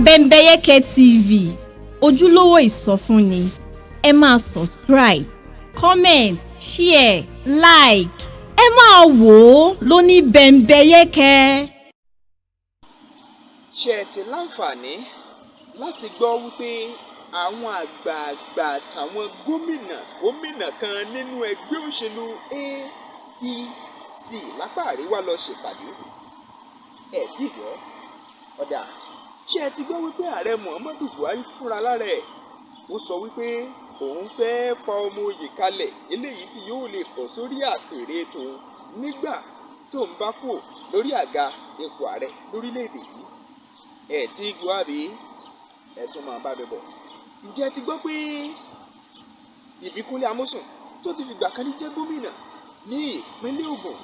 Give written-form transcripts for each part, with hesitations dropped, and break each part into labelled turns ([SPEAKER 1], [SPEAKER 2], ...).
[SPEAKER 1] Bembeyeke TV, ojúlówó ìsọfúnni. Ẹ máa subscribe, comment, share, like. Ẹ máa wò ó lóní Bembeyeke.
[SPEAKER 2] Ṣé ẹ ti láǹfààní láti gbọ́ wípé àwọn àgbààgbà àtàwọn gómìnà gómìnà kan nínú ẹgbẹ́ òṣèlú APC lápá àríwá lọ ṣèpàdé? Ẹ tí gbọ́? Ó dáa, ṣé ẹ ti gbọ́ wípé Ààrẹ Muhammadu Buhari fúnra lára ẹ̀, ó sọ wípé òun fẹ́ẹ́ fa ọmọ oyè kalẹ̀ eléyìí tí yóò lè bọ̀ sórí àpèrè tòun nígbà tó ń bá kú lórí àga ipò ààrẹ lórílẹ̀‐èdè yìí? Ẹ tí gbọ́ àbí? Ẹ tún máa bá mi bọ̀. Ǹjẹ́ ẹ ti gbọ́ pé Ìbíkúnlé Amósùn, tó ti fìgbà kan rí jẹ́ gómìnà ní ìpínlẹ̀ Ògùn,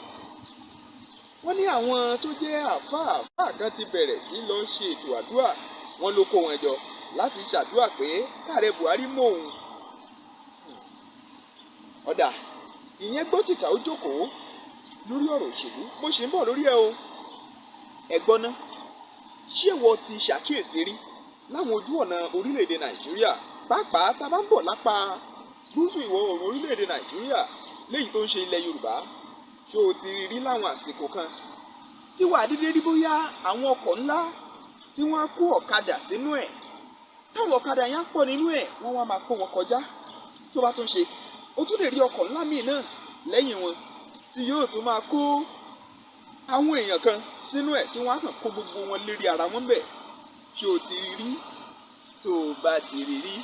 [SPEAKER 2] wọ́n ní àwọn tó jẹ́ àáfàá àáfàá kan ti bẹ̀rẹ̀ sí lọ ṣe ètò àdúrà? Wọ́n ló kó wọn jọ láti ṣàdúrà pé káàrẹ Buhari mọ̀ òun. Ó dáa, ìyẹn gbọ́ tìta, ó jókòó lórí ọ̀rọ̀ òṣèlú. Mo ṣì ń bọ̀ lórí ẹ o. Ẹ gbọ́ ná, ṣé ìwọ ti ṣàkíyèsí rí láwọn ojú ọ̀nà orílẹ̀-èdè Nàìjíríà, pàápàá tá a bá ń bọ̀ lápá gúúsù ìwọ̀ oòrùn orílẹ̀-èdè Nàìjíríà, léyìí tó ń ṣe ilẹ̀ Yorùbá, ṣé o ti rí láwọn àsìkò kan tí wàá dédé rí bóyá àwọn ọkọ̀ ńlá tí wọ́n á kó ọ̀kadà sínú ẹ̀, táwọn ọ̀kadà yẹn á pọ̀ nínú ẹ̀, wọ́n wá máa kó wọn kọjá? Tó bá tún ṣe, o tún lè rí ọkọ̀ ńlá míì náà lẹ́yìn wọn tí yóò tún máa kó àwọn èèyàn kan sínú ẹ̀, tí wọ́n á kàn kó gbogbo wọn lérí ara wọn bẹ̀? Ṣé o ti rí rí? Tó o bá ti rí rí,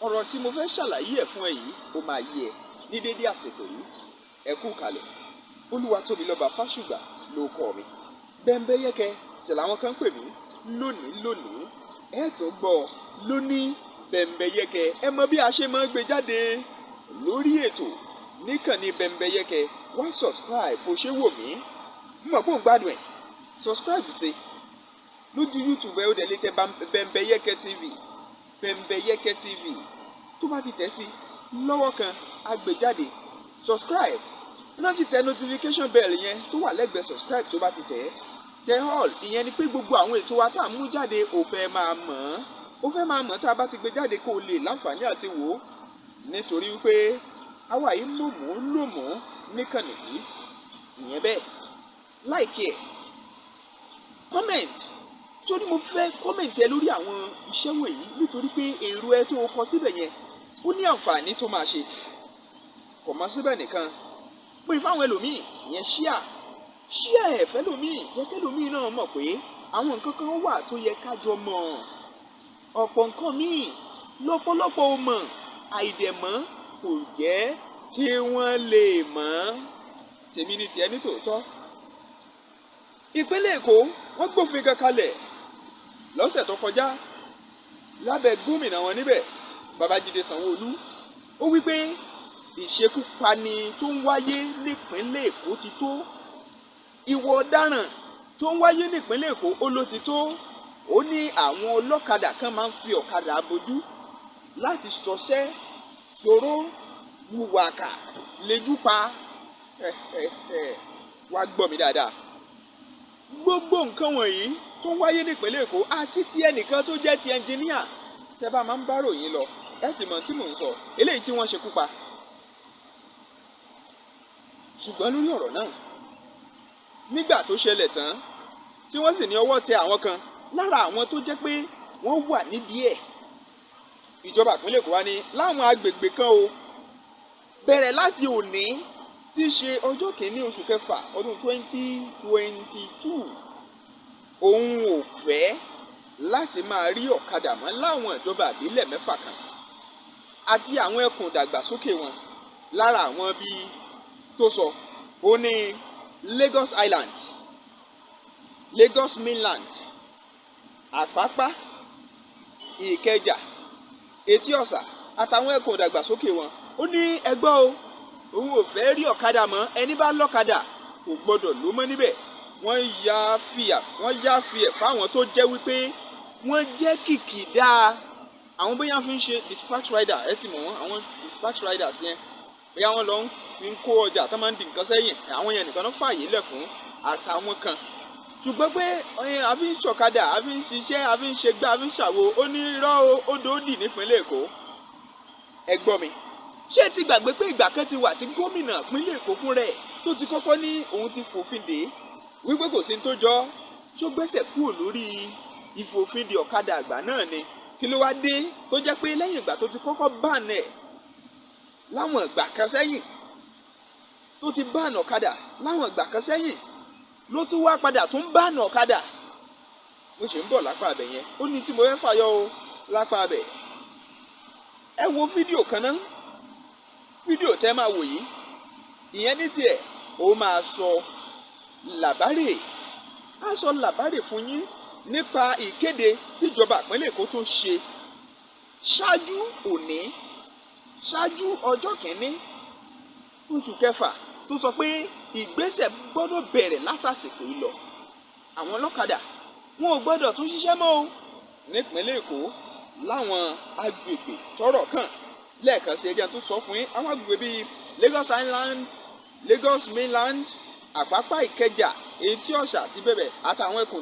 [SPEAKER 2] ọ̀rọ̀ tí mo fẹ́ ṣàlàyé ẹ̀ fún ẹ yìí, ó máa yé ẹ ní dédé àsìkò yìí. Ẹ kú kalẹ̀. Olúwatóbilọ́ba Fásùgbà ló kọ́ mi, Bẹ́ńbẹ́yẹ́kẹ́ sì làwọn kan pè mí. Lónìí lónìí, ẹ tún gbọ́ lóní Bẹ́ńbẹ́yẹ́kẹ́. Ẹ mọ bí a ṣe máa ń gbé jáde lórí ètò níkànnì Bẹ́ńbẹ́yẹ́kẹ́. Wá subscribe bó ṣe wò mí, mọ̀ pé ò ń gbádùn ẹ̀. Subscribe sí lójú YouTube ẹ, ó dẹ̀ lè tẹ Bẹ́ńbẹ́yẹ́kẹ́ TV, Bẹ́ńbẹ́yẹ́kẹ́ TV. Tó bá ti tẹ̀ sí lọ́wọ́ kan, á gbé jáde. Subscribe náà, ti tẹ notification bell yẹn tó wà lẹ́gbẹ̀ẹ́ subscribe. Tó bá ti tẹ̀ ẹ́, tẹ all. Ìyẹn ni pé gbogbo àwọn ètò wa tá à ń mú jáde, ò fẹ́ máa mọ̀ ọ́n, ó fẹ́ máa mọ̀ tá a bá ti gbé jáde, kó o lè láǹfààní àti wò ó, nítorí wípé àwa yìí mọ̀mú lòmú níkànnì yìí. Ìyẹn bẹ́ẹ̀. Like ẹ̀, comment sórí. Mo fẹ́ comment ẹ lórí àwọn iṣẹ́ wọ̀nyí, nítorí pé èrò ẹ tó o kọ síbẹ̀ yẹn, ó ní àǹfààní tó máa ṣe. Kò mọ síbẹ̀ nìkan, pé fáwọn ẹlòmíì yẹn, share, share ẹ̀ fẹ́lòmíì, jẹ́ kẹ́lòmíì náà mọ̀ pé àwọn nǹkan kan wà tó yẹ ká jọ mọ̀. Ọ̀pọ̀ nǹkan míì lọ́pọ̀lọpọ̀ ò mọ̀, àìdẹ̀mọ́ kò jẹ́ kí wọ́n lè mọ̀. Tèmi ní tiẹ̀ ní tòótọ́. Ìpínlẹ̀ Èkó, wọ́n gbófin kan kalẹ̀ lọ́sẹ̀ tó kọjá lábẹ́ gómìnà wọn níbẹ̀, Babájídé Sanwó-Olú. Ó wí pé ìṣekúpani tó ń wáyé nípínlẹ̀ Èkó ti tó, ìwà ọ̀daràn tó ń wáyé nípínlẹ̀ Èkó, ó ló ti tó. Ó ní àwọn ọlọ́kadà kan máa ń fi ọ̀kadà bojú láti ṣọṣẹ́ ṣòro, wùwàkà lẹ́jú pa. Wá gbọ́ mi dáadáa, gbogbo nǹkan wọ̀nyí tó ń wáyé nípínlẹ̀ Èkó àti ti ẹnìkan tó jẹ́ ti ẹnjìníà, tẹ́ bá máa ń bá ròyìn lọ, ẹ ti mọ̀ tí mò ń sọ, eléyìí tí wọ́n ṣekú pa. Ṣùgbọ́n lórí ọ̀rọ̀ náà, nígbà tó ṣẹlẹ̀ tán, tí wọ́n sì ní ọwọ́ tẹ àwọn kan lára àwọn tó jẹ́ pé wọ́n wà nídìí ẹ̀, ìjọba ìpínlẹ̀ Èkó wá ní láwọn agbègbè kan o, bẹ̀rẹ̀ láti òní tí í ṣe ọjọ́ 1 oṣù kẹfà ọdún 2022, òun ò fẹ́ láti máa rí ọ̀kadà mọ́ láwọn ìjọba ìbílẹ̀ mẹ́fà kan àti àwọn ẹkùn ìdàgbàsókè wọn. Lára àwọn bíi tó sọ, ó ní Lagos Island, Lagos Mainland, Àpápá, Ìkẹjà, Etí Ọ̀sà àtàwọn ẹkùn ìdàgbàsókè wọn. Ó ní ẹgbọ́ o, òun ò fẹ́ rí ọ̀kadà mọ́. Ẹni bá lọ́kadà kò gbọ́dọ̀ ló mọ́ níbẹ̀. Wọ́n yá fi ẹ̀ fáwọn tó jẹ́ wípé wọ́n jẹ́ kìkìdá àwọn bóyá fi ń ṣe dispatch rider. Ẹ ti mọ̀ wọ́n, àwọn dispatch riders yẹn, bóyá wọ́n lọ ń fi ń kó ọjà tó máa ń di nǹkan sẹ́yìn, àwọn yẹn nìkan ló fààyè lẹ̀ fún, àtàwọn kan. Ṣùgbọ́n pé a fi ń ṣọ̀kadà, a fi ń ṣiṣẹ́, a fi ń ṣègbà, a fi ń ṣàwo, ó ní irọ́ o, ó dòódì nípínlẹ̀ Èkó. Ẹ gbọ́ mi, ṣé ti gbàgbé pé ìgbà kan ti wà tí gómìnà ìpínlẹ̀ Èkó fún rẹ̀ tó ti kọ́kọ́ ní òun ti fòfin dè wípé kò sí ní tó jọ, ṣó gbẹ́sẹ̀ kúrò lórí ìfòfin dè ọ̀kadà àgbà náà ni? Kí ló wá dé tó jẹ́ pé lẹ́yìn ìgbà tó ti kọ́kọ́ ban ẹ̀ láwọn ìgbà kan sẹ́yìn, tó ti ban ọ̀kadà láwọn ìgbà kan sẹ́yìn, ló tún wá padà tún ban ọ̀kadà? Mo ṣe ń bọ̀ lápá abẹ yẹn, ó ní tí mo fẹ́ fàyọ o lápá abẹ. Ẹ wo fídíò kan náà, fídíò tẹ́ máa wò yìí, ìyẹn ní tiẹ̀ ó máa sọ làbárè, á sọ làbárè fún yín nípa ìkéde tíjọba ìpínlẹ̀ Èkó tún ṣe ṣáájú òní, ṣáájú ọjọ́ kìíní oṣù kẹfà, tó sọ pé ìgbésẹ̀ gbọ́dọ̀ bẹ̀rẹ̀ látàsìkò yìí lọ. Àwọn ọlọ́kadà wọn ò gbọ́dọ̀ tún ṣiṣẹ́ mọ́ o nípínlẹ̀ Èkó láwọn agbègbè tọ́rọ̀ kàn. Lẹ́ẹ̀kan sí, ẹjẹ́ tó sọ fún yín, àwọn agbègbè bíi Lagos Island, Lagos Mainland, Àpápá, Ìkẹjà, Etí Ọ̀sà àti bẹ́ẹ̀ àtàwọn ẹkùn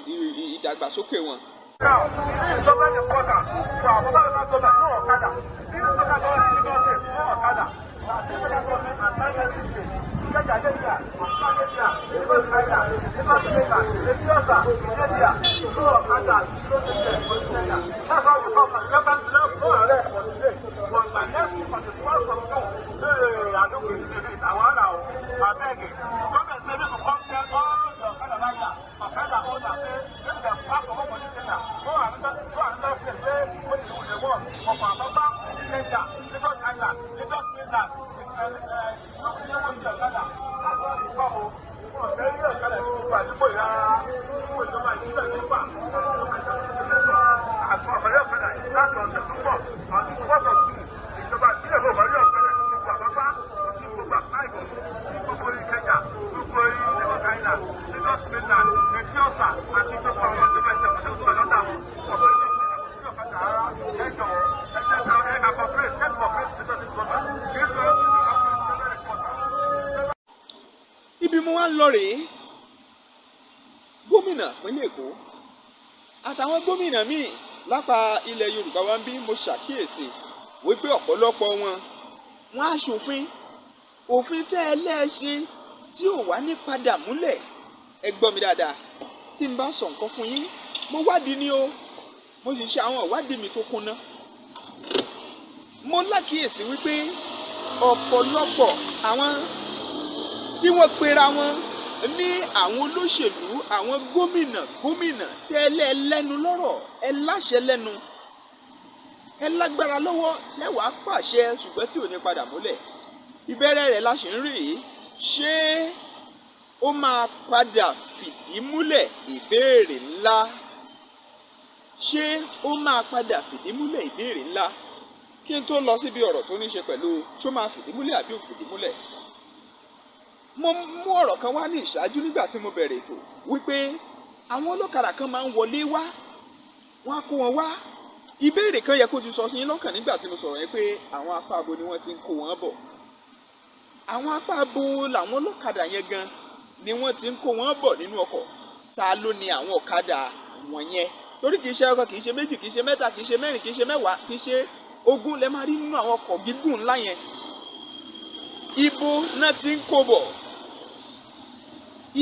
[SPEAKER 2] ìdàgbàsókè wọn.
[SPEAKER 3] Now, this is government important. For our local government, no Okada. This local government in Lagos State, no Okada. Na this local government and nine state. Ikeja dey there, Apapa dey there, Lagos Island, Lagos Mainland, Eti Osa, dey there. No Okada, no there for this area. That's how we come. Remember, no arrest for today. But by next week on the 12th of June, hey, I don't believe it. I want to, abeg. Government say make we come tell all the Okada rider, Okada owner say make dem pack comot for this area. Go another place where wey they dey work. For Apapa, Ikeja, Lagos Island, Lagos Mainland, no no see Okada. That's why we come o. Wọn fẹ́ rí ọ̀kadà ní gbogbo àdúgbò yìí rárá. Gbogbo ìjọba ìbílẹ̀ nípa àti ọ̀fẹ́rẹ́ ọ̀kadà láti ọ̀sẹ̀ tó pọ̀ àti 4th of June. Ìjọba ìbílẹ̀ kò bá rí ọ̀kadà ní gbogbo Àpápá, ní gbogbo Àpá-Ìbò, ní gbogbo Ìkẹjà, gbogbo Lagos Island, Lagos Mainland, Etí Ọ̀sà àti gbogbo àwọn ìjọba ìṣàkóso tó wà lọ́dà wọn. Ọ̀fẹ́ rí ọ̀kadà rárá. Ẹ jọ̀wọ́, ẹ jẹ́ ká ẹ ká cooperate, let's cooperate with the government. Kì í ṣe
[SPEAKER 2] Ibi mo wá ń lọ rèé, gómìnà ìpínlẹ̀ Èkó àtàwọn gómìnà míì lápá ilẹ̀ Yorùbá wa ń bí, mo ṣàkíyèsí wípé ọ̀pọ̀lọpọ̀ wọn, wọ́n á ṣòfin, òfin tẹ́ ẹ lẹ́ẹ̀ṣe tí ò wá ní padà múlẹ̀. Ẹ gbọ́ mi dáadáa, tí n bá sọ nǹkan fún yín, mo wádìí ni o, mo sì ṣe àwọn ìwádìí mi tó kúnná. Mo lákìyèsí wípé ọ̀pọ̀lọpọ̀ àwọn tí wọ́n pera wọn ní àwọn olóṣèlú, àwọn gómìnà gómìnà tẹ́lẹ̀ lẹ́nu lọ́rọ̀, ẹ láṣẹ lẹ́nu, ẹ lágbára lọ́wọ́, tẹ́ wàá pàṣẹ ṣùgbọ́n tí ò ní padà múlẹ̀. Ìbẹ̀rẹ̀ rẹ̀ la ṣì ń rí yìí. Ṣé ó máa padà fìdí múlẹ̀? Ìbéèrè ńlá. Ṣé ó máa padà fìdí múlẹ̀? Ìbéèrè ńlá. Kí n tó lọ síbi ọ̀rọ̀ tó ní ṣe pẹ̀lú ṣó máa fìdí múlẹ̀ àbí ò fìdí múlẹ̀, mo mú ọ̀rọ̀ kan wá ní ìṣáájú nígbà tí mo bẹ̀rẹ̀ ètò wípé àwọn ọlọ́kadà kan máa ń wọlé wá, wọ́n á kó wọn wá. Ìbéèrè kan yẹ kó ti sọ sí yín lọ́kàn nígbà tí mo sọ̀rọ̀ yẹn pé àwọn apá abo ni wọ́n ti ń kó wọn bọ̀? Àwọn apá abo làwọn ọlọ́kadà yẹn gan ni wọ́n ti ń kó wọn bọ̀ nínú ọkọ̀? Ta ló ní àwọn ọ̀kadà wọ̀nyẹn? Torí kì í ṣe ọkọ̀, kì í ṣe méjì, kì í ṣe mẹ́ta, kì í ṣe mẹ́rin, kì í ṣe 10, kì í ṣe 20 lẹ máa rí nínú àwọn ọkọ̀ gígùn ńlá yẹn. Ibo náà ti ń kó bọ̀?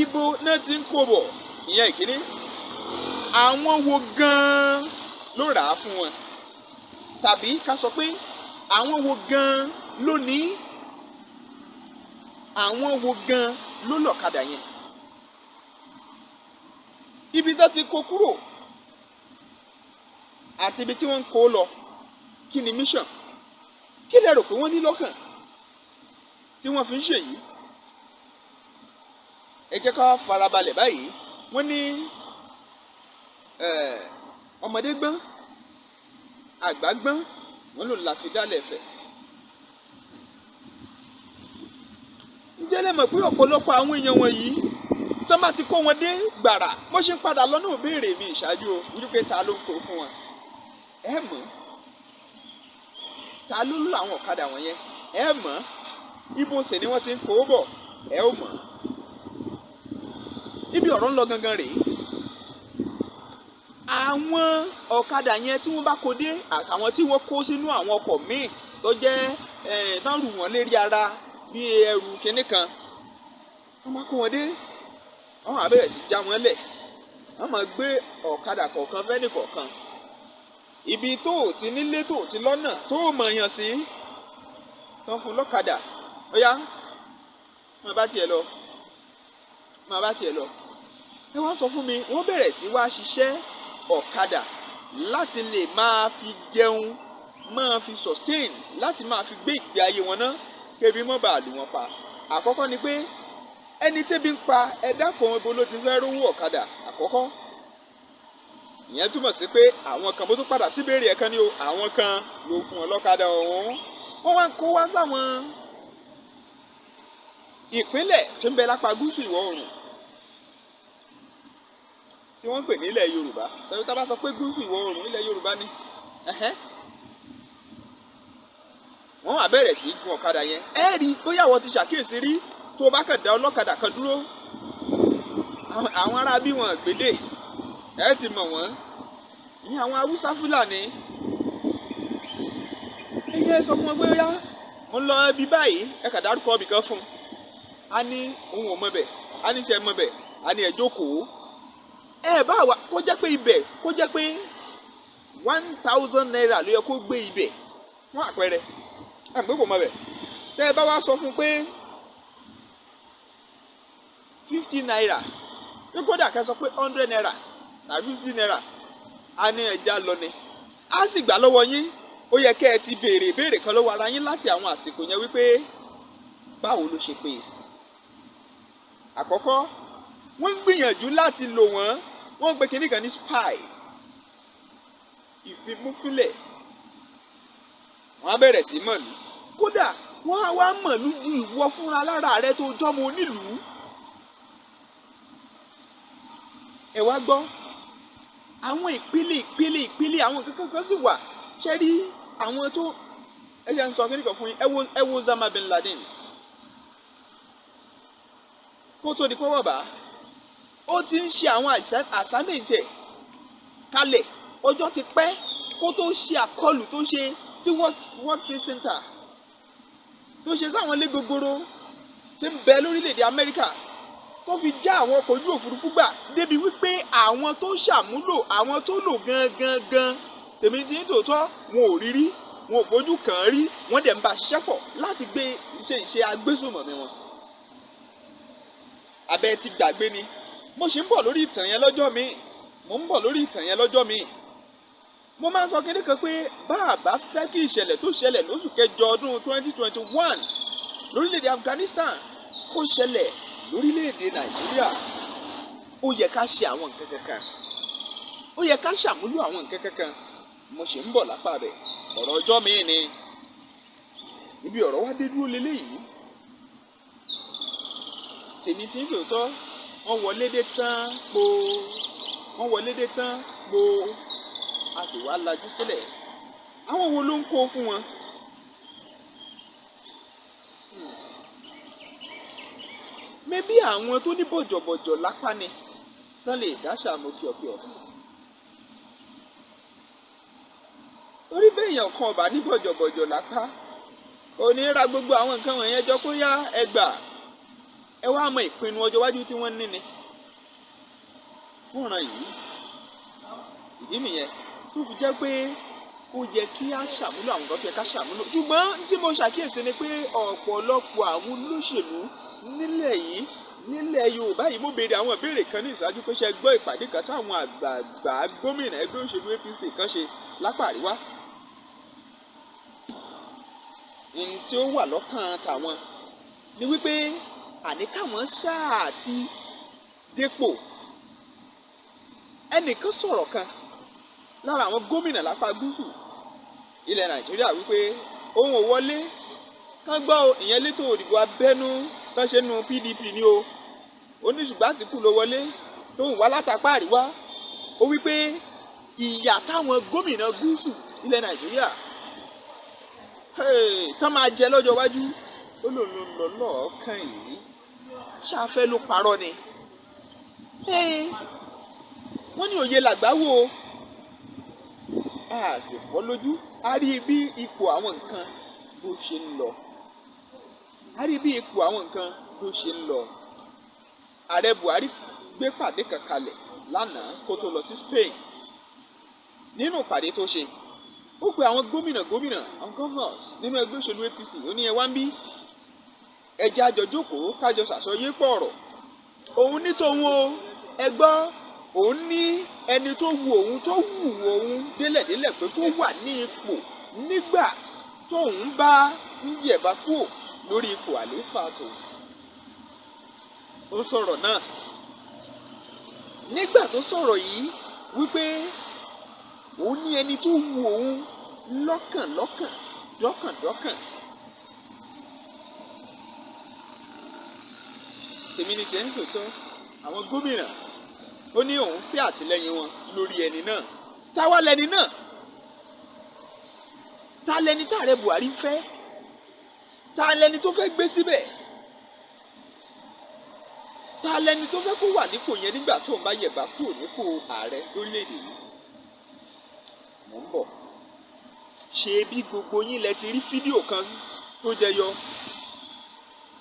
[SPEAKER 2] Ibo náà ti ń kó bọ̀? Ìyẹn ìkíní. Àwọn wo gan-an ló rà á fún wọn? Tàbí ká sọ pé àwọn wo gan-an ló ní? Àwọn wo gan-an ló lọ̀kadà yẹn? Ibi tó ti kó kúrò àti ibi tí wọ́n ń kó lọ, kí ni mission? Kí lẹ rò pé wọ́n ní lọ́kàn tí wọ́n fi ń ṣèyí? Ẹ jẹ́ ká farabalẹ̀ báyìí. Wọ́n ní ọmọdé gbọ́n, àgbà gbọ́n, wọ́n lò la fi dálẹ̀ fẹ̀. Ǹjẹ́ lẹ mọ̀ pé ọ̀pọ̀lọpọ̀ àwọn èèyàn wọ̀nyí tọ́ bá ti kó wọn dé gbàrà, mo ṣe ń padà lọ́nà òbéèrè mi ìṣáájú o wípé ta ló ń kó fún wọn? Ẹ mọ̀ ta ló ń lo àwọn ọ̀kadà wọ̀nyẹn? Ẹ mọ̀ ibo sì ni wọ́n ti ń kó bọ̀? Ẹ ó mọ̀ ibi ọ̀rọ̀ ń lọ gangan rèé. Àwọn ọ̀kadà yẹn tí wọ́n bá kó dé, àtàwọn tí wọ́n kó sínú àwọn ọkọ̀ míì tó jẹ́ tán rù wọ́n lérí ara bí ẹrù kinní kan, wọ́n máa kó wọn dé, wọ́n á bẹ̀rẹ̀ sí já wọn lẹ̀, wọ́n máa gbé ọ̀kadà kọ̀ọ̀kan fẹ́nì kọ̀ọ̀kan. Ibi tó ò ti nílé, tó ò ti lọ́nà, tó ò mọ̀yàn sí, tán fún lọ́kadà, ó yá, máa bá tiẹ̀ lọ, máa bá tiẹ̀ lọ. Ẹ wá sọ fún mi, wọ́n bẹ̀rẹ̀ sí wá ṣiṣẹ́ ọ̀kadà láti lè máa fi jẹun, máa fi sustain, láti máa fi gbé ìgbé ayé wọn ná, kébi mọ́ bàa lù wọ́n pa. Àkọ́kọ́ ni pé ẹni tẹ́bi ń pa, ẹ̀dá kan, ibo ló ti fẹ́ rówó ọ̀kadà àkọ́kọ́? Ìyẹn túmọ̀ sí pé àwọn kan, bó tún padà síbèrè ẹ̀kan ni o, àwọn kan ló fún wọn lọ́kadà ọ̀hún. Wọ́n wá ń kó wá sáwọn ìpínlẹ̀ tó ń bẹ lápá gúúsù ìwọ̀ oòrùn tí wọ́n ń pè nílẹ̀ Yorùbá. Tàbí tá a bá sọ pé gúúsù ìwọ̀ oòrùn, ilẹ̀ Yorùbá ni. Wọ́n wá bẹ̀rẹ̀ sí í gun ọ̀kadà yẹn. Ẹ rí bóyá wọ́n ti ṣàkíyèsí rí, tó o bá kàn dá ọlọ́kadà kan dúró, àwọn ará bí wọn gbédè, ẹ ti mọ̀ wọ́n ní àwọn Haúsá Fúlàní. Ẹ̀yẹ sọ fún wọn pé yá, mo ń lọ ibi báyìí, ẹ kà dárúkọ ibì kan fún un. A ní òun ò mọ bẹ̀, a ní ṣe mọ bẹ̀, a ní ẹ jókòó. Ẹ bá wa kó jẹ́ pé ibẹ̀, kó jẹ́ pé ₦1,000 ló yẹ kó gbé ibẹ̀ fún àpẹẹrẹ, ẹ mọ̀ pé kò mọ bẹ̀. Tẹ́ ẹ bá wá sọ fún un pé ₦50, pé kódà kẹ́ sọ pé ₦100 tàbí ₦50, a ní ẹja lọ ni, a sì gbà lọ́wọ́ yín. Ó yẹ kẹ́ ẹ ti béèrè ìbéèrè kan lọ́wọ́ ara yín láti àwọn àsìkò yẹn wípé báwo ló ṣe pé. Àkọ́kọ́, wọ́n ń gbìyànjú láti lò wọ́n. Wọ́n ń pe kinní kan ní spy, ìfimúfilẹ̀. Wọ́n á bẹ̀rẹ̀ sí mọ̀lú, kódà wọ́n á wá mọ̀lú ju ìwọ fúnra lára rẹ tó jọ́mọ onílùú. Ẹ wá gbọ́, àwọn ìpele ìpele ìpele, àwọn kankan kan sì wà. Ṣe rí àwọn tó ẹ ṣe ń sọ kíní kan fún yín. Ẹ wo Osama bin Laden, kó tó di pọ́wọ́ bá, ó ti ń ṣe àwọn assignment ẹ̀ kalẹ̀ ọjọ́ ti pẹ́ kó tó ṣe àkọlù tó ṣe sí World Trade Center, tó ṣe sáwọn ilé gogoro tí ń bẹ lórílẹ̀‐èdè Amẹ́ríkà, tó fi já àwọn ọkọ̀ ojú òfurufú gbà, débi wípé àwọn tó ṣàmúlò, àwọn tó lò gangan gan, tèmi ti ní tòótọ́, wọn ò rí rí, wọn ò fojú kàn án rí, wọ́n dẹ̀ ń bá a ṣiṣẹ́ pọ̀ láti gbé iṣẹ́ ìṣe agbésùnmọ̀mí wọn. Abẹ́ ti gbàgbé ni, mo ṣì ń bọ̀ lórí ìtàn yẹn lọ́jọ́ míì, mo ń bọ̀ lórí ìtàn yẹn lọ́jọ́ míì. Mo máa ń sọ kíní kan pé bá a bá fẹ́ kí ìṣẹ̀lẹ̀ tó ṣẹlẹ̀ lóṣù kẹjọ ọdún 2021 lórílẹ̀‐èdè Afghanistan kó ṣẹlẹ̀ lórílẹ̀‐èdè Nàìjíríà, ó yẹ ká ṣe àwọn nǹkan kankan, ó yẹ ká ṣàmúlò àwọn nǹkan kankan. Mo ṣì ń bọ̀ lápá rẹ̀, ọ̀rọ̀ ọjọ́ míì ni. Ibi ọ̀rọ̀ wá dé dúró leléyìí, tèmi tí ń tòótọ́, wọ́n wọlé dé tán po, wọ́n wọlé dé tán po, a sì wá lajú sílẹ̀. Àwọn wo ló ń kó fún wọn? Mebí àwọn tó ní bọ̀jọ̀bọ̀jọ̀ lápá ni tán lè dáṣà mọ́ kíọ̀kíọ̀. Torí béèyàn kan ọ̀bà ní bọ̀jọ̀bọ̀jọ̀ lápá, kò ní ra gbogbo àwọn nǹkan wọ̀nyẹn jọ kó yá ẹgbà. Ẹ wá mọ ìpinnu ọjọ́ iwájú tí wọ́n ní ni fúnra yìí. Ìdí nìyẹn tó fi jẹ́ pé ó yẹ kí á ṣàmúlò àwọn nǹkan tó yẹ ká ṣàmúlò. Ṣùgbọ́n tí mo ṣàkíyèsí ni pé ọ̀pọ̀lọpọ̀ àwọn olóṣèlú nílẹ̀ yìí, nílẹ̀ Yorùbá yìí, mo béèrè àwọn ìbéèrè kan ní ìṣáájú pé ṣe gbọ́ ìpàdé kan táwọn àgbààgbà gómìnà ẹgbẹ́ òṣèlú APC kan ṣe lápá àríwá. Ohun tí ó wà lọ́kàn tàwọn ni wípé àní káwọn ṣáà ti dépò. Ẹnìkan sọ̀rọ̀ kan lára àwọn gómìnà lápá gúúsù ilẹ̀ Nàìjíríà wípé òun ò wọlé kán gbọ́ ìyẹn létò òdìbò abẹ́nú tán ṣe nu PDP ni o. Ó ní ṣùgbọ́n Àtìkù ló wọlé tóun wá látàpá àríwá. Ó wípé ìyà táwọn gómìnà gúúsù ilẹ̀ Nàìjíríà tán máa jẹ lọ́jọ́ iwájú, ó lòun ló ń lọ lọ́ọ̀kan yìí, ṣáfẹ́ ló parọ́ ni. Wọ́n ní òye làgbà wò ó, a sì fọ́ lójú. A rí bí ipò àwọn nǹkan bó ṣe ń lọ, a rí bí ipò àwọn nǹkan bó ṣe ń lọ. Ààrẹ Buhari gbé pàdé kan kalẹ̀ lánàá kó tó lọ sí Spain. Nínú ìpàdé tó ṣe, ó pe àwọn gómìnà gómìnà, àwọn governors nínú ẹgbẹ́ òṣèlú APC. Ó ní, "Ẹ wá ń bí, ẹ jẹ́ á jọ jókòó, kájọ ṣàsọyé pọ̀ ọ̀rọ̀." Òun ní tòun o, ẹ gbọ́, òun ní ẹni tó wu òun, tó wù òun délẹ̀délẹ̀ pé kó wà ní ipò nígbà tóun bá ń yẹ̀bá kúò lórí ipò àlééfà tòun. Ó sọ̀rọ̀ náà nígbà tó sọ̀rọ̀ yìí wípé òun ní ẹni tó wu òun lọ́kàn lọ́kàn, dọ́kàndọ́kàn. Tèmi ni tiẹ̀ ń tòótọ́. Àwọn gómìnà, ó ní òun fẹ́ àtìlẹ́yìn wọn lórí ẹni náà. Táwa lẹni náà? Ta lẹni táàrẹ Buhari ń fẹ́? Ta lẹni tó fẹ́ gbé síbẹ̀? Ta lẹni tó fẹ́ kó wà nípò yẹn nígbà tó ń bá yẹ̀bá kúrò nípò ààrẹ lórílẹ̀‐èdè yìí? Mò ń bọ̀. Ṣé bí gbogbo yín lẹ ti rí fídíò kan tó jẹyọ,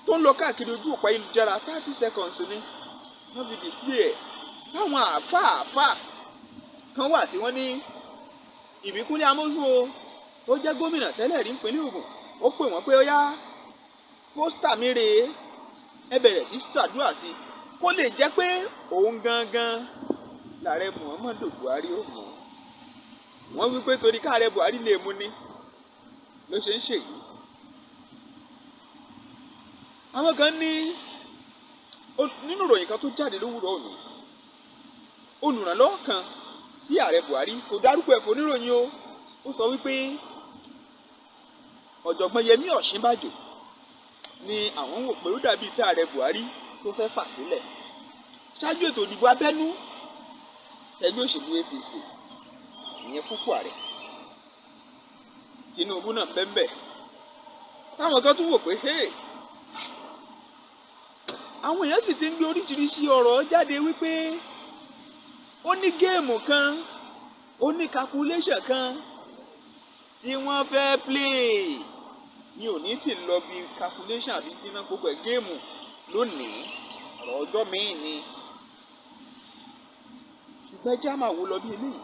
[SPEAKER 2] tó ń lọ káàkiri ojú òpó ayélujára? 30 seconds ni wọ́n fi display ẹ̀, táwọn àáfàá àáfàá kan wà tí wọ́n ní Ìbíkúnlé Amósùn o, tó jẹ́ gómìnà tẹ́lẹ̀ rí nípínlẹ̀ Ògùn, ó pè wọ́n pé ó yá, poster mi rèé, ẹ bẹ̀rẹ̀ sí ṣàdúrà sí i kó lè jẹ́ pé òun gangan lààrẹ Muhammadu Buhari ó mọ̀. Wọ́n wí pé torí káàrẹ Buhari lè mú ni ló ṣe ń ṣèyí. Àwọn kan ní nínú ìròyìn kan tó jáde lówùrọ̀ òní, olùrànlọ́wọ́ kan sí ààrẹ Buhari, kò dárúkọ ẹ̀ fún oníròyìn o, ó sọ wípé ọ̀jọ̀gbọ́n Yẹmí Ọ̀ṣínbàjò ni àwọn wò pé ó dàbí tí ààrẹ Buhari tó fẹ́ fà sílẹ̀ ṣáájú ètò ìdìbò abẹ́nú tẹgbẹ́ òṣèlú APC, ìyẹn fúnpò ààrẹ. Tinubu náà bẹ́ńbẹ́, táwọn kan tún wò pé hey, àwọn èèyàn sì ti ń gbé oríṣiríṣi ọ̀rọ̀ jáde wípé ó ní game kan, ó ní calculation kan tí wọ́n fẹ́ play. Mi ò ní tì lọ bí calculation àbí kí náà gbogbo ẹ̀, game lónìí, ọ̀rọ̀ ọjọ́ míì ni. Ṣùgbọ́n ẹjẹ́ á máa wò lọ bí eléyìí.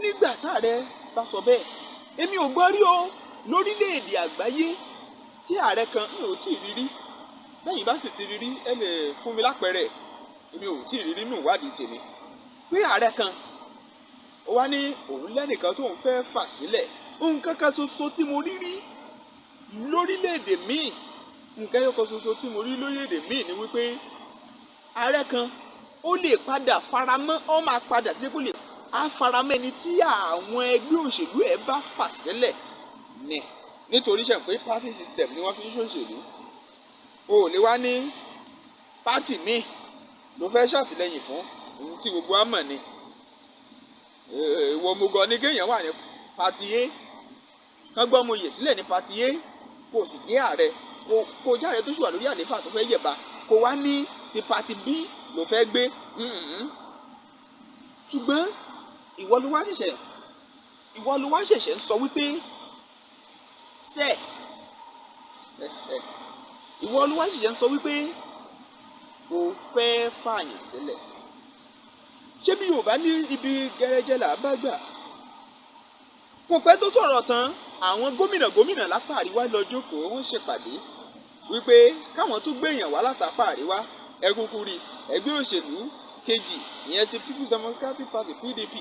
[SPEAKER 2] Nígbà táàrẹ bá sọ bẹ́ẹ̀, èmi ò gbọ́ rí o lórílẹ̀‐èdè àgbáyé tí ààrẹ kan, mi ò tí ì rí rí. Lẹ́yìn bá sì ti rí rí, ẹ lè fún mi lápẹẹrẹ. Èmi ò tí ì rí nínú ìwádìí tèmi pé ààrẹ kan ó wá ní òun lẹ́nìkan tóun fẹ́ fà sílẹ̀. Nǹkan kan ṣoṣo tí mo rí rí lórílẹ̀‐èdè míì, nǹkan ẹyọ kan ṣoṣo tí mo rí lórílẹ̀‐èdè míì ni wípé ààrẹ kan ó lè padà faramọ́, ó máa padà tí kò lè á faramọ́ ẹni tí àwọn ẹgbẹ́ òṣèlú ẹ̀ bá fà sílẹ̀ ní, nítorí ṣe pé party system ni wọ́n fi ń ṣòṣèlú. O ò lè wá ní party míì ló fẹ́ ṣàtìlẹ́yìn fún. Ohun tí gbogbo wa mọ̀ ni, ìwọ mo gan ní kéèyàn wà ní party A, kán gbọ́ mo yè sílẹ̀ ní party A, kò sì jẹ́ ààrẹ, kò jẹ́ ààrẹ tó ṣì wà lórí àlééfà tó fẹ́ yẹ̀bá, kò wá ní ti party B ló fẹ́ gbé. Ṣùgbọ́n ìwọ ló wá ṣẹ̀ṣẹ̀ ń sọ wípé sẹ́ẹ̀, ìwọ ló wá ṣẹ̀ṣẹ̀ ń sọ wípé o fẹ́ fààyàn sílẹ̀. Ṣé bí Yorùbá ní ibi gẹrẹjẹ là bá gbà? Kò pẹ́ tó sọ̀rọ̀ tán, àwọn gómìnà gómìnà lápá àríwá lọ jókòó, wọ́n ṣèpàdé wípé káwọn tún gbèyàn wá látàpá àríwá. Ẹkúkú rí ẹgbẹ́ òṣèlú kejì, ìyẹn ti People's Democratic Party, PDP,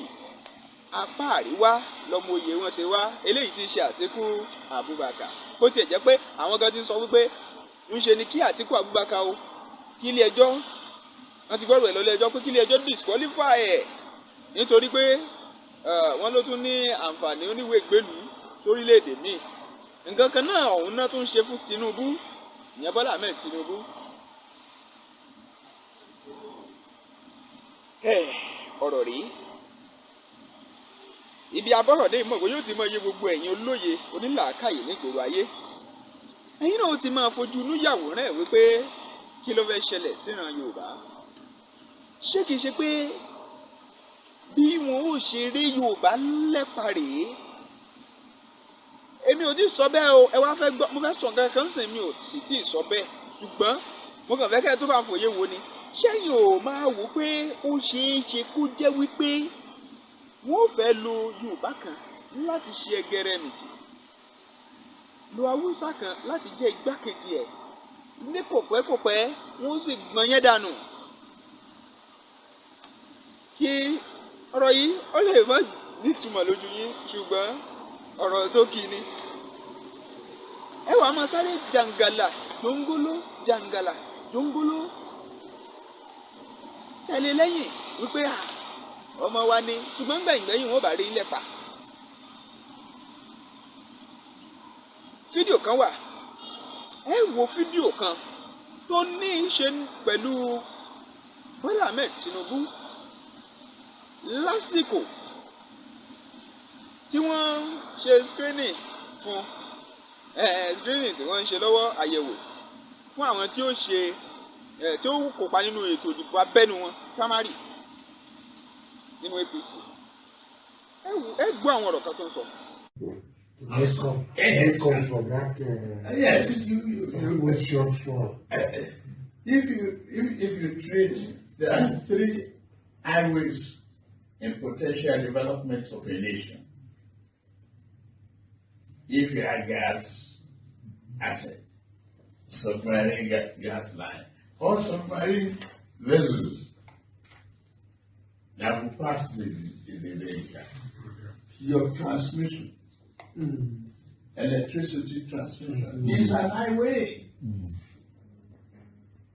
[SPEAKER 2] apá àríwá lọmọ oyè wọn ti wá, eléyìí ti ṣe Àtíkù Abubakar. Bó tiẹ̀ jẹ́ pé àwọn kan ti sọ wípé ń ṣe ni kí Àtíkù Abubakar o, kí ilé ẹjọ́, wọ́n ti gbọ́rọ̀ ẹ̀ lọ ilé ẹjọ́ pé kí ilé ẹjọ́ disqualify ẹ̀, nítorí pé wọ́n ló tún ní àǹfààní oníwèé gbèlú sórílẹ̀-èdè míì. Nǹkan kan náà ọ̀hún náà tún ṣe fún Tinubu, ìyẹn Bọ́lá Ahmed Tinubu. Ọ̀rọ̀ rí ibi abọ́rọ̀dé ìmọ̀ pé yóò ti mọ iye gbogbo ẹ̀yin olóye onílàákàyè nígboro ayé, ẹ̀yin náà ó ti máa fojú inú yàwòrán ẹ̀ wípé kí ló fẹ́ ṣẹlẹ̀ síran Yorùbá. Ṣé kìí ṣe pé Bí wọn ò ṣe rí Yorùbá lẹ́pa rèé. Èmi ò tí ì sọ bẹ́ẹ̀ o. Ẹ wá fẹ́ gbọ́, mo fẹ́ sọ nǹkan kan sìn, mi ò sì tí ì sọ bẹ́ẹ̀, ṣùgbọ́n mo kàn fẹ́ kẹ́ ẹ tó bá fòye wo ni. Ṣẹ́yìn ò máa wò pé ó ṣeé ṣe kó jẹ́ wípé wọ́n ò fẹ́ lo Yorùbá kan láti ṣe ẹgẹrẹmìtì, lo Haúsá kan láti jẹ́ igbákejì ẹ̀, ní kòpẹ́kòpẹ́ wọ́n sì gbọ́n yẹn dànù? Kí ọ̀rọ̀ yìí ó lè má nítumọ̀ lójú yín, ṣùgbọ́n ọ̀rọ̀ tó kì í ni. Ẹ wàá máa sáré jàǹgàlà jòǹgóló, jàǹgàlà jòǹgóló tẹ̀lé lẹ́yìn wípé à ọmọ wa ni, ṣùgbọ́n gbẹ̀yìngbẹ̀yìn wọn ò bá rí ilẹ̀ pa. Fídíò kan wà, ẹ wo fídíò kan tó ní í ṣe pẹ̀lú Bọ́lá Ahmed Tinubu lásìkò tí wọ́n ṣe screening fún screening tí wọ́n ń ṣe lọ́wọ́, àyẹ̀wò fún àwọn tí ó ṣe tí ó kópa nínú ètò ìdìbò abẹ́nú wọn, primary nínú APC. Ẹ gbọ́ àwọn ọ̀rọ̀ kan tó ń sọ.
[SPEAKER 4] Let's come from that.
[SPEAKER 5] Yes, you
[SPEAKER 4] was short for.
[SPEAKER 5] If you trade, there are three highways in potential development of a nation. If you have gas asset, submarine gas line, or submarine vessels that will pass the danger, your transmission, electricity transmission, is an highway.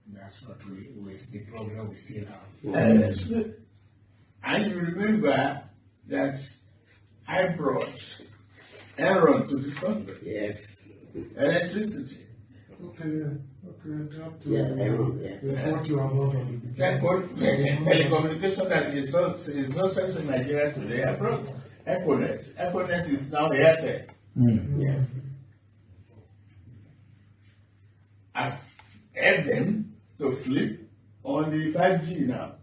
[SPEAKER 4] That's what we the problem we still have.
[SPEAKER 5] And you remember that I brought Aaron to this country.
[SPEAKER 6] Yes.
[SPEAKER 5] Electricity.
[SPEAKER 4] Okay, up to
[SPEAKER 6] Yeah, Aaron, yeah.
[SPEAKER 4] the what you are not on the
[SPEAKER 5] Telecommunication that is success in Nigeria today. I brought Econet. Econet is now Airtel.
[SPEAKER 6] Yes.
[SPEAKER 5] I've helped them to flip on the 5G now.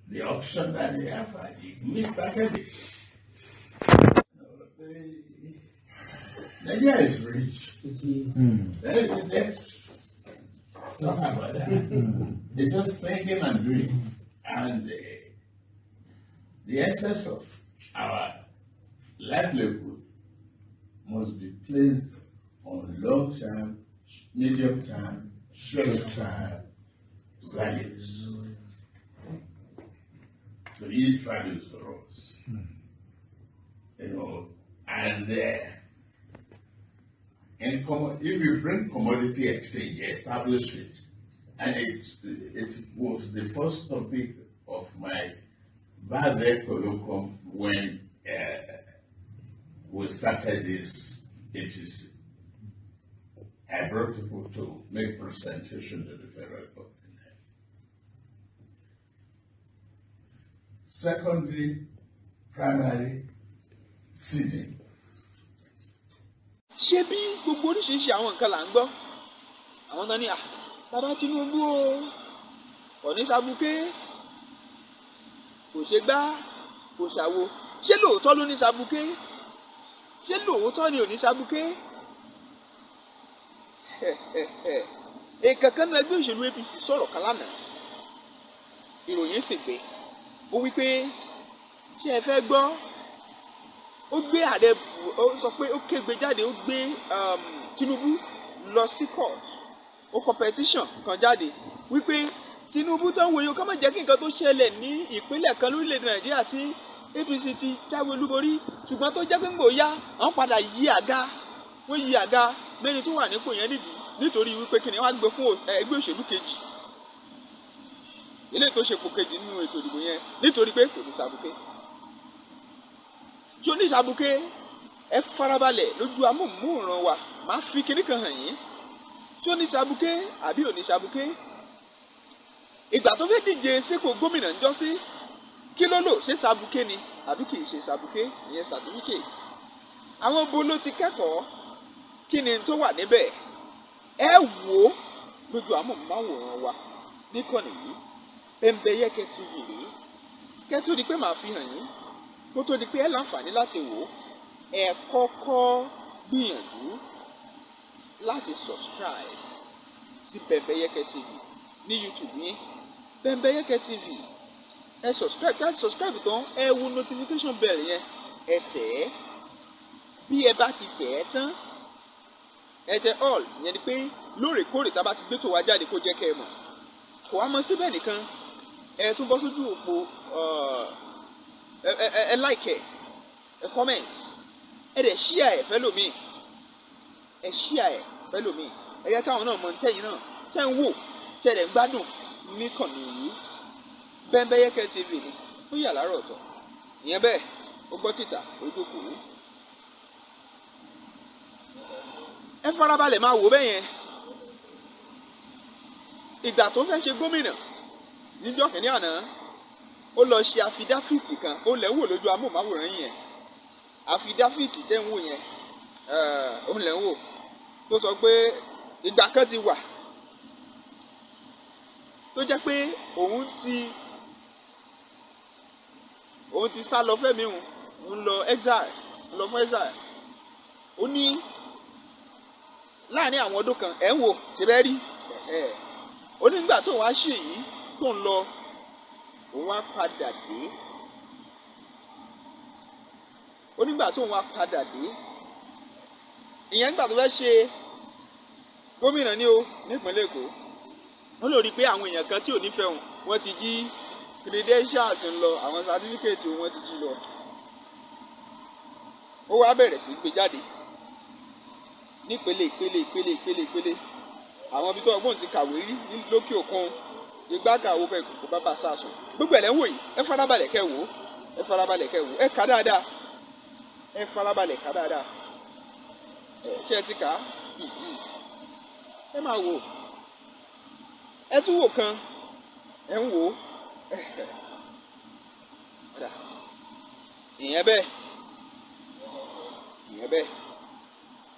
[SPEAKER 5] The auction that they have, 5G, we started it. Nigeria is rich.
[SPEAKER 6] It is.
[SPEAKER 5] Let's talk about that. They're just thinking and doing. And the essence of our livelihood must be placed on long-term, medium-term, short-term values. To each values for us. And if you bring commodity exchange, establish it, and it was the first topic of my birthday colloquium when we started this APC. I brought people to make presentation to the federal government. Secondary, primary, seeding.
[SPEAKER 2] Ṣé bí gbogbo oríṣiríṣi àwọn nǹkan là ń gbọ́, àwọn tán ní à bàbá Tinubu o, kò ní sabuké, kò ṣe gbá, kò ṣàwo. Ṣé lóòótọ́ ló ní sabuké? Ṣé lóòótọ́ ni ò ní sabuké? Èèkàn kan náà ẹgbẹ́ òṣèlú APC sọ̀rọ̀ kan lánàá, ìròyìn sì gbé ó wí pé, ṣé ẹ fẹ́ gbọ́? Ó gbé ààrẹ, ó sọ pé ó kégbe jáde, ó gbé Tinubu lọ sí court, ó kọ petition kan jáde wípé Tinubu tó ń wòye ká má jẹ́ kí nǹkan tó ṣẹlẹ̀ ní ìpínlẹ̀ kan lórílẹ̀‐èdè Nàìjíríà tí APC ti jáwé olúborí, ṣùgbọ́n tó jẹ́ pé ń gbò yá àwọn padà yí àga, wọ́n yí àga mẹ́rin tó wà nípò yẹn nídìí, nítorí wípé kí ni wọ́n á gbé fún ẹgbẹ́ òṣèlú kejì eléyìí tó ṣe pò kejì nínú ètò ìdìbò yẹn, nítorí pé kò ní sàbùké. Tí ó ní sàbùké, ẹ farabalẹ̀ lójú amóhùnmáwòrán wa, máa fi kinní kan hàn yín. Tí ó ní sàbùké àbí ò ní sàbùké? Ìgbà tó fẹ́ díje sípò gómìnà ń jọ́sí, kí ló lò? Ṣé sàbùké ni àbí kì í ṣe sàbùké? Ìyẹn certificate. Àwọn bo ló ti kẹ́kọ̀ọ́? Kí ni tó wà níbẹ̀? Ẹ wò ó lójú amóhùnmáwòrán wa níkànnì yìí, Bembeyeke TV rèé. Kẹ́ tó di pé màá fi hàn yín, kó tó di pé ẹ láǹfààní láti wò ó, ẹ kọ́kọ́ gbìyànjú láti subscribe sí Bembeyeke TV ní YouTube yín, Bembeyeke TV. Ẹ subscribe. Láti subscribe tán, ẹ wo notification bell yẹn, ẹ tẹ̀ ẹ́. Bí ẹ bá ti tẹ̀ ẹ́ tán, ẹ tẹ all. Ìyẹn ni pé lóòrèkóòrè tá a bá ti gbé tó wá jáde, kó jẹ́ kẹ́ ẹ mọ̀. Kò wá mọ síbẹ̀ nìkan, ẹ tún bọ́ sójú òpó, ẹ like, ẹ comment, ẹ dẹ̀ share ẹ fẹ́lòmíì, ẹ share ẹ fẹ́lòmíì. Ẹ yẹ káwọn náà mọ tẹ́yìn náà tẹ́ ń wò, tẹ́ ẹ̀ ń gbádùn níkànnì yìí. Bembeyeke TV ni ó yà láàárọ̀ ọ̀tọ̀. Ìyẹn bẹ́ẹ̀, ó gbọ́ títà, ó jókòó. Ẹ farabalẹ̀ máa wò bẹ́ẹ̀ yẹn. Ìgbà tó fẹ́ ṣe gómìnà níjọ́ kìíní àná, ó lọ ṣe affidavit kan. Ó lẹ̀ ń wò lójú amóhùnmáwòrán yẹn, affidavit tẹ́ ń wò yẹn, ó lẹ̀ ń wò tó sọ pé ìgbà kan ti wà tó jẹ́ pé òun ti sá lọ fẹ́mi, òun lọ exile, òun lọ fún exile. Ó ní láàrin àwọn ọdún kan, ẹ̀ ń wò ṣe bẹ́ẹ̀ rí ẹ̀. Ó ní nígbà tó wá ṣe yìí tó ń lọ, òun wá padà dé. Ó nígbà tó wá padà dé, ìyẹn nígbà tó fẹ́ ṣe gómìnà ní o nípínlẹ̀ Èkó, wọ́n lò rí i pé àwọn èèyàn kan tí ò nífẹ̀ẹ́ òun, wọ́n ti jí credentials ń lọ, àwọn certificate wọ́n ti jí lọ. Ó wá bẹ̀rẹ̀ sí gbé jáde nípele ìpele ìpele ìpele ìpele, àwọn ibi tó ọgbọ́n ti kàwé rí lókè òkun, ìgbàkàwé bẹ́ẹ̀ kò bá bá a sàsùn. Gbogbo ẹ̀ lẹ́ ń wò yìí. Ẹ farabalẹ̀ kẹ́ wò ó, ẹ farabalẹ̀ kẹ́ wò ó, ẹ kà dáadáa, ẹ farabalẹ̀ kà dáadáa. Ẹ ṣé ẹ ti kà á? Ẹ máa wò, ẹ tún wò kan, ẹ ń wò ó. Ọ̀dà, ìyẹn bẹ́ẹ̀, ìyẹn bẹ́ẹ̀.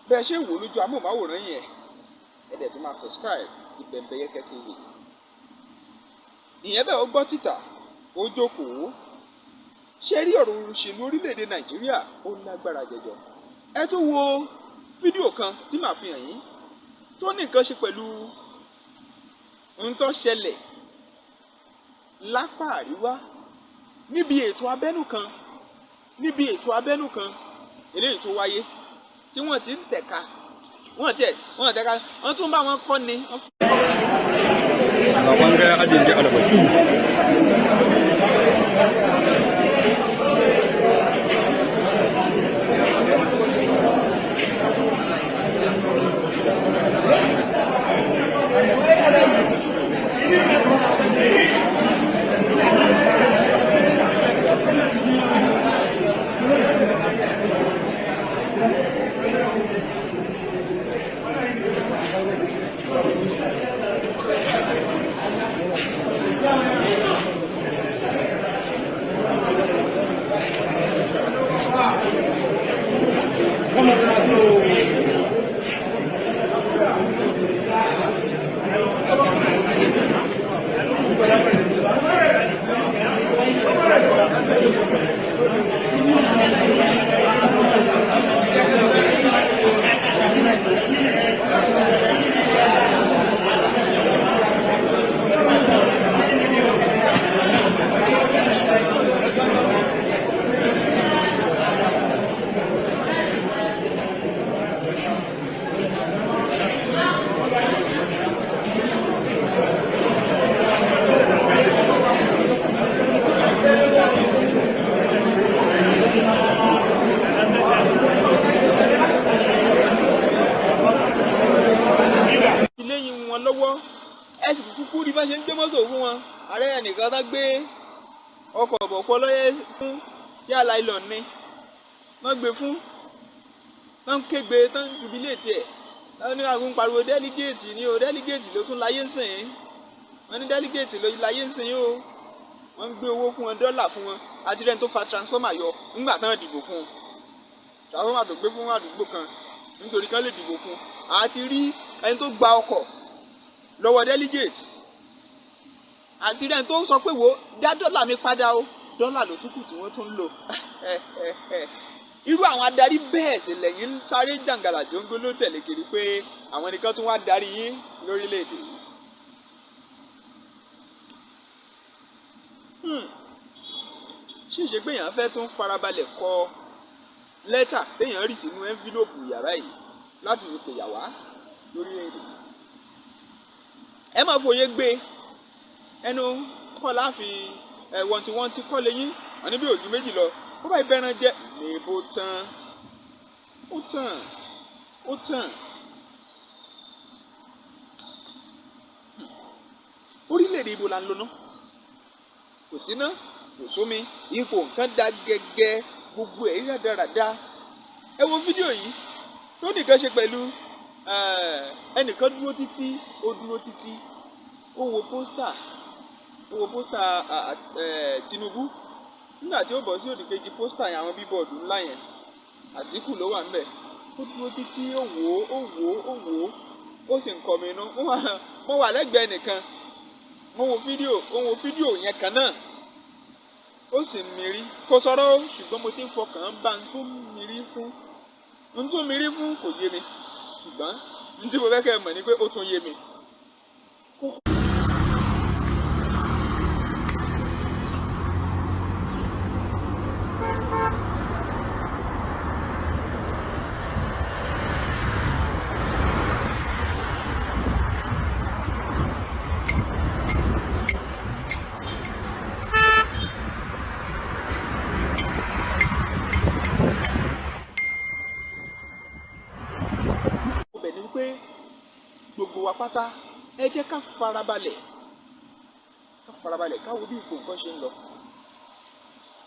[SPEAKER 2] Bẹ́ẹ̀ ṣe ń wò lójú amóhùnmáwòrán yẹn, ẹ dẹ̀ tún máa subscribe sí Bembeyeke TV. Ìyẹn bẹ́ẹ̀, ó gbọ́ títà, ó jókòó. Ṣé rí ọ̀rọ̀ òṣèlú orílẹ̀-èdè Nàìjíríà, ó lágbára jọjọ. Ẹ tún wo fídíò kan tí màá fi hàn yín tó ní nǹkan ṣe pẹ̀lú ohun tó ṣẹlẹ̀ lápá àríwá níbi ètò abẹ́nú kan, níbi ètò abẹ́nú kan eléyìí tó wáyé tí wọ́n ti ń tẹ̀ka, wọ́n tiẹ̀ wọ́n tẹ̀ka, wọ́n tún bá wọn kọ́ ni.
[SPEAKER 7] Baban gaya ajin ji albasu.
[SPEAKER 2] Lẹ́yìn wọn lọ́wọ́, ẹ sì kúkú rí bá ṣe ń gbé mọ́tò fún wọn. Ààrẹ ẹnìkan tá gbé ọkọ̀ ọ̀bọ̀kọ́ lọ́yẹ́ fún tí aláìlọ́ọ̀ ní wọ́n gbé fún, wọ́n ń kégbe tán, jubilate ẹ̀ wọ́n ní àwọn ń pariwo delegate ní o, delegate ló tún láyé ń sìn ín. Wọ́n ní delegate ló láyé ń sìn ín o. Wọ́n ń gbé owó fún wọn, dọ́là fún wọn, àti rẹ́ni tó fa transformer yọ nígbà tán dìbò fún un, transformer tó gbé fún àdúgbò kan nítorí kán lè dìbò fún un. Àti rí ẹni tó gba ọkọ̀ lọ́wọ́ delegate, àti rí ẹni tó sọ pé, "Wo, dá dọ́là mi padà o." Dọ́là ló tún kù tí wọ́n tún ń lò. Irú àwọn adarí bẹ́ẹ̀ sì lẹ́yìn ń sáré jàǹgàlà jòǹgó ló tẹ̀lé kiri pé àwọn nìkan tún wá darí yín lórílẹ̀‐èdè yìí. Ṣíṣe pé èèyàn fẹ́ tún farabalẹ̀ kọ lẹ́tà téèyàn rì sínú ẹ́ńfílóòpù yàrá yìí láti fi pèyà wá lórílẹ̀‐èdè yìí. Ẹ máa fòye gbé ẹnu kọ́ láfi ẹ̀ wọ̀ntìwọ̀ntì kọ́ lẹ́yìn wọ́n ní bí ojú méjì lọ bó bá ìbẹ̀rẹ̀ jẹ́ lèbó tán, ó tàn, ó tàn. Orílẹ̀-èdè ibo la ń lọ ná? Kò síná, kò sómi, ipò nǹkan da gẹ́gẹ́, gbogbo ẹ̀ rí rádaràda. Ẹ wo fídíò yìí tó nìkan ṣe pẹ̀lú ẹnìkan dúró títí, ó dúró títí, ó wo pósítà, ó wo pósítà Tinubu. Nígbà tí ó bọ̀ sí òdìkejì pósítà yẹn, àwọn bíbọ̀dù ńlá yẹn, Àtíkù ló wà ńbẹ̀. Ó dúró títí, ó wò ó, ó wò ó, ó wò ó, ó sì ń kọmi inú. Mo wà lẹ́gbẹ̀ẹ́ nìkan, mo wo fídíò, ó wo fídíò yẹn kan náà, ó sì ń mirí. Kò sọ̀rọ̀ o, ṣùgbọ́n mo ti ń fọkàn bá ń tó mirí fún, ń tó mirí fún kò yé mi, ṣùgbọ́n n tí mo fẹ́ kẹ́ ẹ mọ̀ ni pé ó tún yé mi. Ibẹ̀ ni wípé gbogbo wa pátá, ẹ jẹ́ ká farabalẹ̀, ká farabalẹ̀, ká wo bí ipò nǹkan ṣe ń lọ,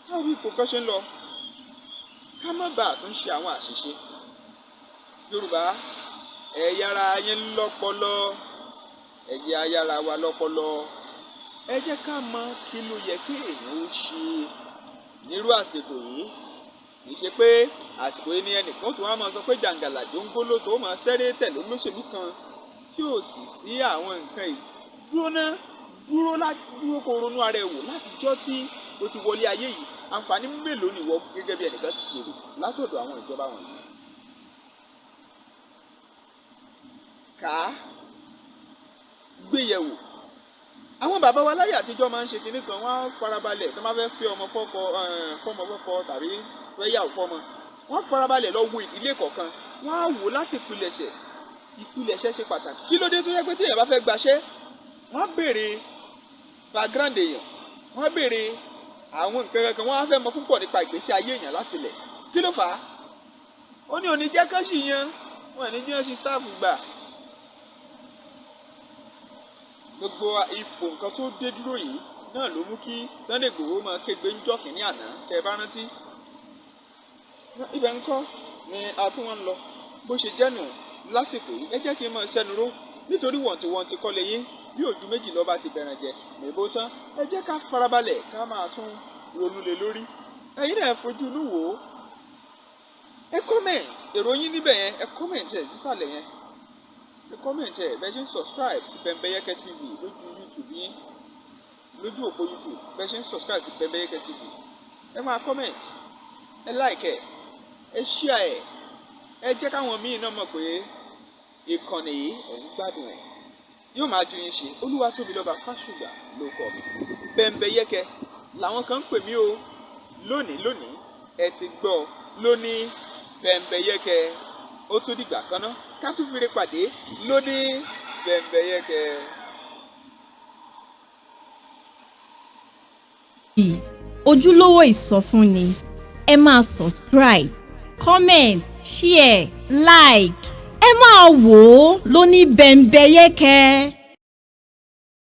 [SPEAKER 2] ká wo bí ipò nǹkan ṣe ń lọ, ká má bàa tún ṣe àwọn àṣìṣe. Yorùbá, ẹ yára yín lọ́pọlọ, ẹ jẹ́ ayára wa lọ́pọlọ. Ẹ jẹ́ ká mọ kí ló yẹ kí èèyàn ó ṣe nírú àsìkò yìí. Kì í ṣe pé àsìkò yìí ni ẹnìkan tó wá máa sọ pé jàǹgàlà jòǹgóló tó máa ṣẹ́rẹ́ tẹ̀lé olóṣèlú kan tí ò sì sí àwọn nǹkan yìí. Dúró ná, dúró lá, dúró kó ronú ara ẹ wò látijọ́ tí o ti wọlé ayé yìí. Àǹfààní mélòó ni ìwọ gẹ́gẹ́ bí ẹnìkan ti jèrè látọ̀dọ̀ àwọn ìjọba wọ̀nyí? Kà á, gbéyẹ̀wò. Àwọn bàbá wa láyé àtijọ́ máa ń ṣe kinní kan, wọ́n á farabalẹ̀ tó máa fẹ́ fi ọmọ fọ́kọ, fọ́mọ fọ́kọ tàbí fẹ́ yàwó fọ́mọ. Wọ́n farabalẹ̀ lọ wo ìdílé kọ̀ọ̀kan, wọ́n á wò láti ìpilẹ̀ṣẹ̀. Ìpilẹ̀ṣẹ̀ ṣe pàtàkì. Kí ló dé tó yẹ pé tí èèyàn bá fẹ́ gbaṣẹ́, wọ́n á béèrè background èèyàn, wọ́n á béèrè àwọn nǹkan kankan, wọ́n á fẹ́ mọ púpọ̀ nípa ìgbésí ayé èèyàn láti ilẹ̀. Kí ló fà á? Ó ní òní jẹ́ kán sì yan, wọn ò ní jẹ́ ṣe staff gbà. Gbogbo ipò nǹkan tó dé dúró yìí náà ló mú kí Sunday Igboho máa kégbe ńjọ́ kìíní àná, tẹ́ ẹ bá rántí. Ibẹ̀ ńkọ́ ni a tún wọn lọ. Bó ṣe jẹ́ nù lásìkò yìí, ẹ jẹ́ kí n máa ṣẹ́nu ró nítorí wọ̀ntìwọ̀ntì kọ́ lè yín bí ojú méjì lọ́ba ti bẹ̀rẹ̀ jẹ mèbó tán. Ẹ jẹ́ ká farabalẹ̀ ká máa tún ronú lé lórí. Ẹ̀yin náà fojú inú wò ó. Ẹ comment èrò yín níbẹ̀ yẹn, ẹ comment ẹ̀ sísàlẹ̀ yẹn. Ẹ comment ẹ̀ bẹ́ẹ̀ ṣe ń subscribe sí Bembeyeke TV lójú YouTube yín, lójú òpó YouTube, bẹ́ẹ̀ ṣe ń subscribe sí Bembeyeke TV. Ẹ máa comment, ẹ like ẹ, ẹ share ẹ, ẹ jẹ́ káwọn míì náà mọ̀ pé ìkànnì yìí ẹ̀ ń gbádùn ẹ̀. Yóò máa ju yín ṣe. Olúwatóbilọ́ba Fásùgbà ló kọ mi. Bembeyeke làwọn kan ń pè mí o. Lónìí lónìí ẹ ti gbọ́ lónìí Bembeyeke. Ó tún dìgbà kan náà ká tún fi re pàdé lónìí Bembeyeke.
[SPEAKER 1] Ojúlówó ìsọfúnni, ẹ máa subscribe, comment, share, like, ẹ máa wò ó lóní Bembeyeke.